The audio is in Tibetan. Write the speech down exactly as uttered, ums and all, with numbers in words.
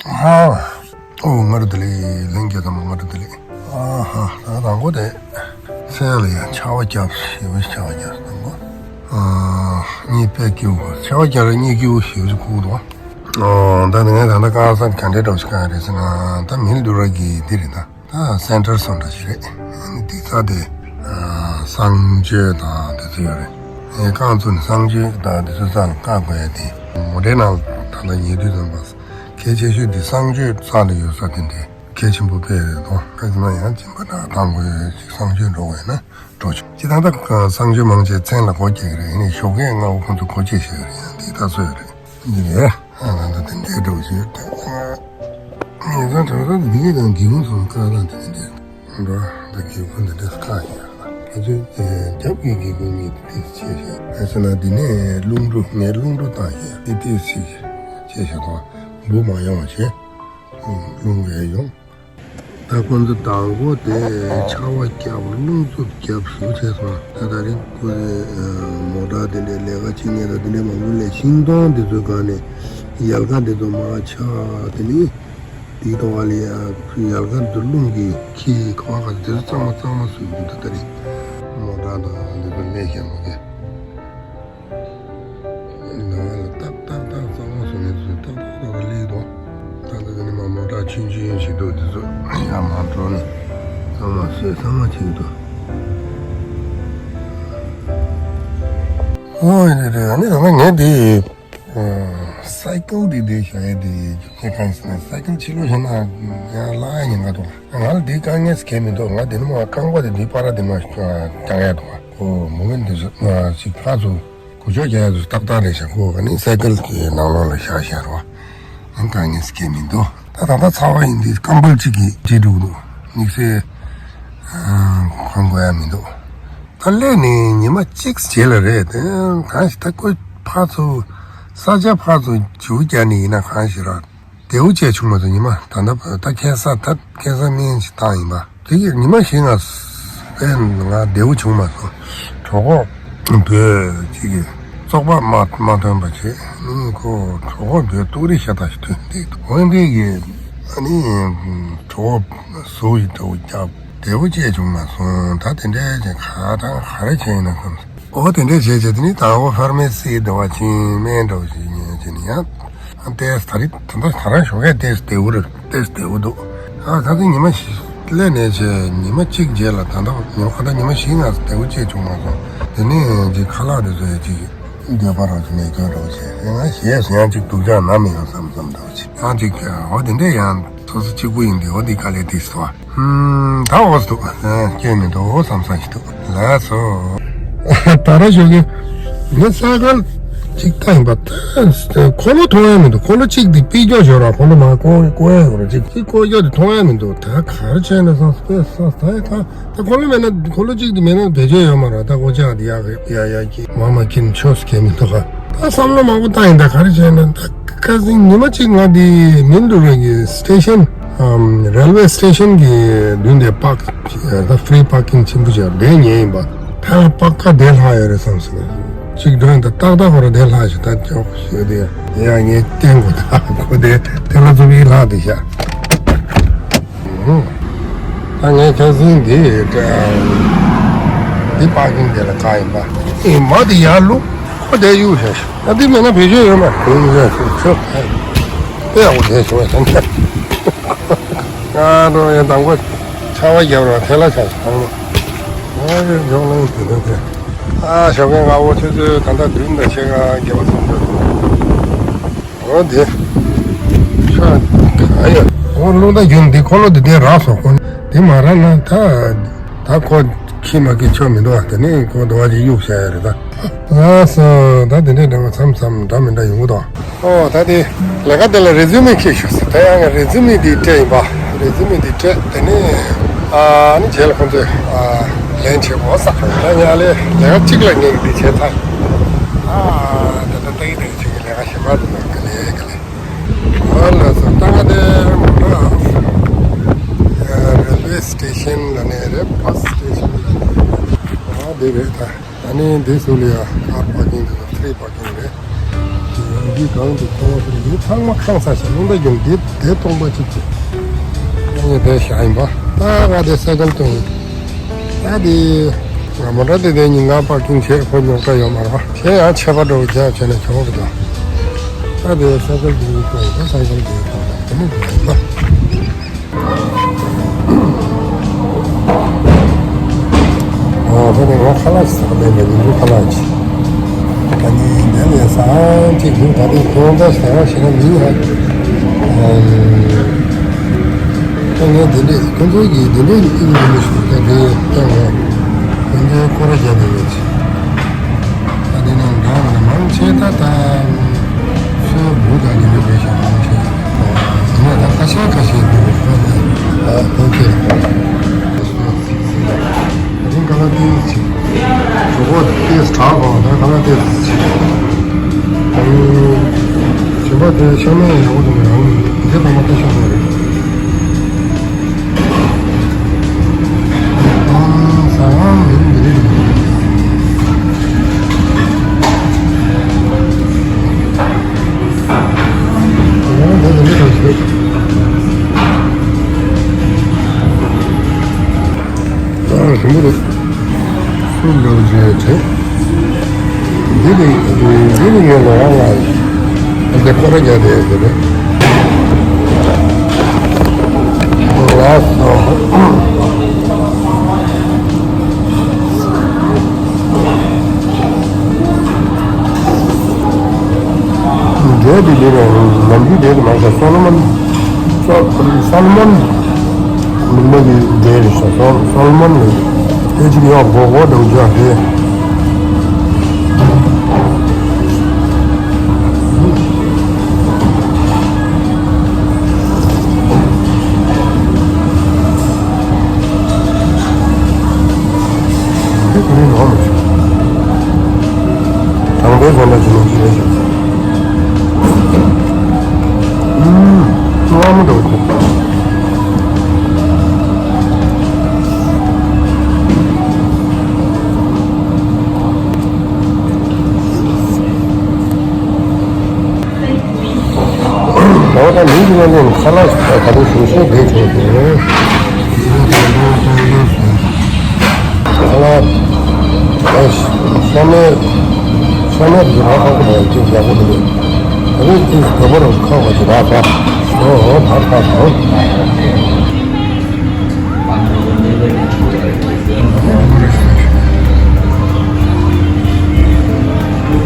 ཧ། ཨོ་ང་རུ་དེ་ལས་ལན་རྒྱལ་དམ་ང་རུ་དེ་ལས། ཨ་ཧ། ད་དང་པོ་དེ་ཚལ་ལ་ཡང་ཆར་པ་བརྒྱབ་ཞེ་པོ་ཆར་པ་བརྒྱབ་དང་པོ། ཨ་གཉིད་དཔེ་སྐྱིད་པོ། ཆར་པ་བརྒྱབ་ལ་གཉིད་སྐྱིད་པོ་ཞེ་པོ་ཅིག་ཁུག་འདུག་ཨོ་ད་ནི་ངས་ད་ལྟ་གང་ཟག་ག་འདྲའི་འདྲ་བོ་ཞིག་ག་རེད་ཟེར་ན། ད་མིལ་ཌུ་ར་གི་འདི་རེད་ད། ད་སེན་ཊར་སོང་འདྲ་ཞིག་རེད། འདི་ཚ་དེ་གསང་སྤྱོད་དང་དེ་ཚོ་ཡོད་རེད། ངས་རྐང་བཙུགས་ནས་གསང་སྤྱོད་དང་དེ་ཚོ་ས་ལ་བཀག་དགོས་ཡ་དེ། མོ་ཊའི་ནང་ད་ལྟ་ཉལ་དུས་ཙམ་པ། གལ་ཆེ་ཤོས་འདི་གསང་སྤྱོད་རྩ་ལ་ཡོད་ས་དེ་འདྲའི་གལ་ཆེན་པོ་དཔེ་རེད་དོ། ག་ཟེར་ན་ཡང་སྦྱིན་པ་འདྲ་གཏང་དགོས་ཡོད་ཅིག་གསང་སྤྱོད་འགྲོ་དགོས་ན་འགྲོ་ཆོག་ཅི་ད་ལྟ་གསང་སྤྱོད་མང་ཆེ་མཚན་ལ་སྒོ་རྒྱག་གི་རེད། ཡིན་ནའི་ཞོགས་ཀས་སྔ་པོ་ཁོང་ཚོ་སྒོ་ཕྱེ་བཞག་གི་རེད། ཡང་འདི་ལྟ་ཚོད་རེད། འདི་རེད། ཨ་ད་ད་དེ་འདྲའི་འགྲོ་ཞེས་ད་ངེད་ཚང་གྲྭ་ས་འདི་གའི་དང་སྒེའུ་ཁུང་ཚང་བཀག་སྟངས་དེ་འདྲའི་འགྲོ། ད་སྒེའུ་ཁུང་འདི་འདྲ་བཀག་ཡིན་ཡ། ང་ཚོའི་རྒྱབ་ཀྱི་སྒེའུ་ཁུང་གཉིས་དེ་ཏིས་ཆེ་ཤོས་ཨེ་ཟེར་ན། འདི་ནས་རླུང་འགྲོ་ངས་རླུང་འགྲོ་བཏང་ཤེས་དེ་ཏིས་ཆེ་ཤོས་ཆེ་ཤོས་དང་འབུ་མ་ཡོང་བ་བྱས། རླུང་ངས་ཡོང་། ད་ཁོང་ཚོ་དང་པོ་དེ་ཆར་པ་བརྒྱབ་རླུང་འཚུབ་བརྒྱབ་ཞུ་བྱས་སོང་། ད་ད་རིང་ཁོ་ཚོས་མོ་ཊ་དེ་འདྲའི་ལས་ཀ་བྱེད་མཁན་དང་དེ་འདྲའི་མང་པོ་ལས་ཤིང་སྡོང་དེ་ཚོའི་སྒང་ནས་ཡལ་ག་དེ་ཚོ་མར་ཆག་དེ་ནི་དེའི་ཐོག་ལ་ཡ་ཡལ་ག་དེ་ཚོ་རླུང་གིས་ཁྱེར་ག་བ་ག་དེ་ཚོ་གཙང་མ་གཙང་མ་བཟོས་འདུག་ད་ད་རིང་མོ་ཊ་དང་དེ་ཚོ་ལས་བྱེད་མཁན། ནང་ལ་ཏག་ཏག་ཏག་གཙང་མ་བཟོས་ནས་བཟོས་ཏག་ཏག་ཏག་ལས་དོ། ད་ལྟ་དེ་ནི་མ་མོ་ཊ་ཆུང་ཆུང་ཞིག་འདུག་དེ་ཚོ་ཡར་མར་འགྲོ་ནས་ཚང་མ་བཟོས་ཚང་མ་བྱེད་འདུག་ཨོ་ཡ་རེད་རེད། ཨ་ནི་ད་ལྟ་ངས་དེ་སའི་ཀལ་དེ་དེ་བཞག་ཡ་དེ་ཁྱེད་གང་ཟེར་ན་སའི་ཀལ་ཕྱི་ལོགས་བཞག་ན་ཡང་བརླག་ཡ་ཉེན་ཁ་འདུག་ང་ལ་དེ་དཀའ་ངལ་གང་ཡང་མི་འདུག་ང་དེ་ནི་མ་རྐང་པ་དེ་དེ་པར་དེ་མ་བརྐྱང་ཡ་འདུག་ཨོ་མོ་མིན་དེ་ཚོ་ཞིག་ཕར་ཚུར། གུ་ཅོ་རྒྱག་ཡ་དུ་ཏག་ཏག་རེད་ཤག་ཁོ་ག་ནི་སའི་ཀལ་གྱི་ནང་ལོགས་ལ་བཞག་བཞག་རོ། ཨང་དཀའ་ངལ་སྐྱེ་མི་འདུག་ད་ད་ལྟ་ཚ་བ་ཡིན་དུས་སྐམ་པོ་གཅིག་གིས་བྲིས་འདུག་དམིགས་བསལ་གོན་དགོས་ཡ་མི་འདུག་ད་སླེབས་ནས་ཉི་མ་གཅིག་རྗེས་ལ་རེད་དེ། གང་ཞིག་ད་ཁོས་ཕར་ཚུར་ས་ཆ་ཕར་ཚུར་འཇུ་རྒྱག་ནི་ཡིན་ན་གང་ཞིག་ར། བདེ་བོ་བྱས་བྱུང་མ་སོང་། ཉི་མ་ད་ལྟ་ད་ཁ་སང་ད་ཁ་སང་སྨན་ཞིག་བཏང་ཡིན་པ། དེ་གི་ཉི་མ་བཞི་ལྔ་ཟས་ང་བདེ་བོ་བྱུང་མ་སོང་། གྲོད་ཁོག་བོད་ཅིག་གི་བཙོག་པ་མ་མ་ཐོན་པ་བྱས་ནི་ཁོ་གྲོད་ཁོག་བོད་ཏུག་རི་ཤ་སྟག་ཞིག་ཐོན་འདུག་འོན་ཏེ་གི་ཨ་ནི་གྲོད་ཁོག་ཟུག་ཡི་འདྲ་བོ་རྒྱབ་བདེ་བོ་བྱས་བྱུང་མ་སོང་། ད་དེ་འདྲའི་ཅིག་ག་ད་ག་རེ་བྱས་ཡིན་ན་བསམ། ཨོ་དེ་འདྲས་བྱས་བྱས་དེ་ནི་དང་པོ་ཕར་མེ་སི་འདྲ་བ་ཅིག་སྨན་འདྲ་བ་ཞིག་ཉོས་བྱས་ནི་ཡང་ཏེས་ད་རི་ད་ལྟ་ད་རང་ཞོགས་ཀས་ཏེས་བདེ་བོ་རེད། ཏེས་བདེ་བོ་འདུག་ཨ་ད་ཚོད་ཉི་མ་ཞིག་སླེབས་ནས་བྱས་ཉི་མ་གཅིག་རྗེས་ལ་ད་ལྟ་ཉི་མ་ཁ་ད་ཉི་མ་བཞི་ལྔ་བདེ་བོ་བྱས་བྱུང་མ་སོང་། དེ་ནས་ཅིག་ཁ་ལག་དེ་ཚོ་ཡང་ཅིག་འདོད་པ་རང་ཅིག་མེད་སྐྱོན་འདྲ་བོ་བྱས་ཡང་ཞེས་སུ་ཡང་ཅིག་སྡུག་ཅག་ན་མི་ཡོང་བསམ་བསམ་འདྲ་བོ་བྱས་ཡང་ཅིག་ཨོ་དེ་འདྲས་ཡང་ཚོ་ཚོ་གཅིག་པུ་ཡིན་དེ་ཨོ་དེ་དཀའ་ལས་དེ་སོ། ཧུམ། ད་འོ་སུ་འདུག་སྐྱོན་མི་འདུག་བསམ་བསམ་ཞིག་འདུག་ལགས་སོ། ད་ར་ཞོགས་ཀྱི་ངས་ས་ཁང་གཅིག་ལྟ་ཡིན་པ། ད་འཁོར་ལོ་མཐོང་ཡ་མི་འདུག་འཁོར་ལོ་གཅིག་དེ་པི་ཀྱོག་ཞོར་ར་འཁོར་ལོ་མ་བསྐོར་བསྐོར་ཡ་ཡོད་ར། གཅིག་གཅིག་བསྐོར་ཀྱོག་དེ་མཐོང་ཡ་མི་འདུག་ད་ག་རེ་བྱས་ན་བསམ་སོང་། ས་ས་ད་ད་ད་འཁོར་ལོ་མེད་ན་འཁོར་ལོ་གཅིག་དེ་མེད་ན་བེད་སྤྱོད་ཡོད་མ་རེད། ད་སྒོ་ལྕགས་དེ་ཡག་ཡག་ཡག་གི་མ་མ་ཁྱིམ་ཆོས་སུ་གས་མི་འདུག་ད་བསམ་བློ་མང་པོ་བཏང་ཡིན། ད་ག་རེ་བྱས་ན་ད། ཁ་སང་ཉི་མ་གཅིག་ང་དེ་མིན་འགྲོ་རེ་གི་སི་ཊེ་ཤན་ཨམ་རེལ་ཝེ་སི་ཊེ་ཤན་གི་མདུན་དེ་པག་ད་ཧྥི་རི་པར་ཀིང་ཆེན་པོ་ཅིག་དེ་ཉལ་ཡིན་པ། ད་པག་ཁ་དེ་ལྷག་ཡོད་རེད་བསམ་སོང་། གཅིག་འགྲོ་ཡིན་ད་ཏག་ཏག་ཁོ་ར་དེ་ལྷག་ཞིག་ད་ཅོག་ཞེས་དེ་ཡང་ངས་བསྟན་དགོས། ད་ཁོ་དེ་དེ་ལ་ཚུགས་ཡིན་ལྷག་དེ་ཤག་ད་ངས་ཁ་སང་འདི་འདི་པར་ཀིང་དེ་ལ་བཀག་ཡིན་པ། ཨེ་མ་དེ་ཡར་ལུག་ཁོ་དེ་གཡུག་བཞག་ཤག་ད་འདི་མེད་ན་བེད་སྤྱོད་ཡོད་མ་རེད། ཁོ་ཡུག་བཞག་ཤག་ཁྱོད་དཔེ་ཡག་པོ་དེ་བྱུང་བས་ཟེར་ནས། ང་འགྲོ་ཡང་དང་པོ་ཆར་པ་བརྒྱབ་རོགས་ཐལ་ལ་ཆགས་ཤག་ཨ་རེ་འཇོག་ལང་དེ་འདྲ་དེ། ཨ་ཞོགས་ཀས་སྔ་པོ་ཆུ་ཚོད་ད་ལྟ་བདུན་དང་ཕྱེད་ཀ་བརྒྱབ་པ་ཙམ་འདུག་འོ་དེ། ཤ་ག་ཡ། འོ་རླུང་རྟ་རྒྱུན་འདི་འཁོར་ལོ་འདི་དེ་རག་སོང་། ཁོ་འདི་མ་རག་ན་ད་ད་ཁོ་ཁྱི་མ་ཁྱི་ཆོ་མི་འདུག་ཨ། དེ་ནས་ཁོ་འདུག་བ་ཅིག་གཡུག་བྱ་ཡ་རེད་ད། ལགས་སོ། ད་དེ་འདྲའི་འདྲ་བ་མཚམས་མཚམས་འདྲ་མི་འདྲ་ཡོང་གི་འདུག་ཨོ་ད་དེ་ལས་ཀ་དེ་ལ་རེ་ཛུ་མེ་ཁྱེར་ཤོག་ཟེར། ད་ཡང་ང་རེ་ཛུ་མེ་འདི་སྤྲད་ཡིན་པ། རེ་ཛུ་མེ་འདི་སྤྲད་དེ་ནས་ཨ་ནི་རྗེས་ལ་ཁོང་ཚོས་ཨ་ལན་བྱེད་དགོས་ས། ད་ཡང་ལས་ལས་ཀ་གཅིག་ལ་ངས་འདི་བྱས་ཚར། ཨ་ད་ལྟ་ཏག་ཏག་ཅིག་གི་ལས་ཀ་ཞིག་མ་འདུག་ན་ག་ལེ་ག་ལེ། ཨོ་ལགས་སོ། ད་ང་དེ་མོ་ཊ་རེལ་ཝེ་སི་ཊེ་ཤན་ལ་ནས་རེད། བྷ་སི་སི་ཊེ་ཤན་ལ་ནས་རེད། ཨོ་འདི་རེད་ད། ད་ནི་འདི་ཚོ་ལ་ཡ་ཀར་པར་ཀིང་དེ་ཚོ་ཕི་རི་པར་ཀིང་རེད། དེའི་སྒང་དུ་ཁོང་ཚོས་མི་ཚང་མ་ཁེངས་ས་ཞིག་རླུང་རྟ་རྒྱུག་འདི་དེ་སྟོང་པ་གཅིག་གིས་ཨ་ནི་དེ་བཞག་ཡིན་པ། ད་ང་དེ་སའི་ཀལ་སྟོན་ཡིན། ད་དེ་ང་མོ་ཊ་དེ་དེ་ཉིན་གང་པར་ཀིང་བྱེད་ཁོ་ཉོ་ཀ་ཡོད་མ་རེད་པ། གཞན་ཡང་ཆད་པ་འདྲ་བོ་རྒྱག་བྱས་ན་ཆོག་གི་འདུག་ད་དེ་སའི་ཀལ་དེ་སྟོན་ཡིན། ད་སའི་ཀལ་དེ་སྟོན་ཡིན། དེ་ནི་དེ་ཡིན་པ། ཨོ་ཧོ། ནི་ང་ཁ་ལག་ཟ་ལས་ནས་མི་འདུག་ཁ་ལག་ཅིག་ད་ནི་འདི་ནས་ཟ་ཅིག་འདུག་ད་དེ་ཁོང་ད་ཟ་བ་ཞེ་ན་མི་ཡ། ཨམ། ད་ངས་འདི་འདྲས་ཁོང་ཚོའི་གི་འདི་འདྲས་ཀྱི་ཨིན་ཇི་མི་ཤེས། ད་དེ་ད་ང་ཁོང་ཚོའི་སྐོར་ར་རྒྱག་ནས་ཡོད་ཅིག་ད་དེ་ནང་འདྲ་བ་ན་མང་ཆེ་ད་ད་སོའི་བུ་དང་ཉི་མ་བེད་ཤ་མང་ཆེ་ཡིན་ད། ཁ་ཤས་ཁ་ཤས་བུ་ཁོ་ནས་ད་ཁོང་ཁྱེད་ད་རིང་ཁ་ལག་ཏིས་ཆེ་གྲོད་ཁོག་ཏིས་དྲག་གོ་ད་ཁ་ལག་ཏིས་ཆེ་ཨ་ནི་བྱིན་པ་དེ་ཤ་མེད་ཡག་པོ་འདུག་ཡང་དེ་དང་མ་ལྟ་ཤོག་ཐུབ་རེད། ཨ་རིང་པོ་རེད། སུ་འདྲ་བོ་བྱས་བྱས། འདི་ནི་འདི་ནི་ངས་ལོ་རང་ལ་འདི་སྐོར་ར་རྒྱག་བསྡད་ཡོད་རེད། ལགས་སོ། འདྲེ་དེ་འདི་རེད། ནམ་རྒྱུན་འདྲེ་དེ་མ་ཟ་སོ་ལོ་མོན། སོ་སོ་ལོ་མོན། མི་མ་གི་འདྲེ་རེད་ཤག་སོ་སོ་ལོ་མོན་ནི་དེ་གཅིག་ཡོད་མགོ་སྐོར་དང་འཇོག་དེ། དེ་ཁོ་རའི་ནོར་མ་བྱུང་། དང་པོའི་བཟོ་འདྲ་བྱས་ནས་ཅི་རེད་ཤག་ཨུམ། ལྔ་མོ་འདྲ་བོ་ཁོ། ད་ལྟ་མི་འདི་ལ་ནི་ཁ་ལག་ད་ག་དུས་བཟོ་ཤེས་བསྡད་བྱུང་སོང་། ཁ་ལག་ཨ་ཤ་མེད་ཤ་མེད་དུ་རག་ཁག་པོ་དང་ཅིག་ཡག་པོ་འདུག་ད་རེས་ཅིག་དགའ་པོ་རང་ཁག་པ་ཞིག་རག་ད། ཨོ་ཧོ་ད་ད་ད།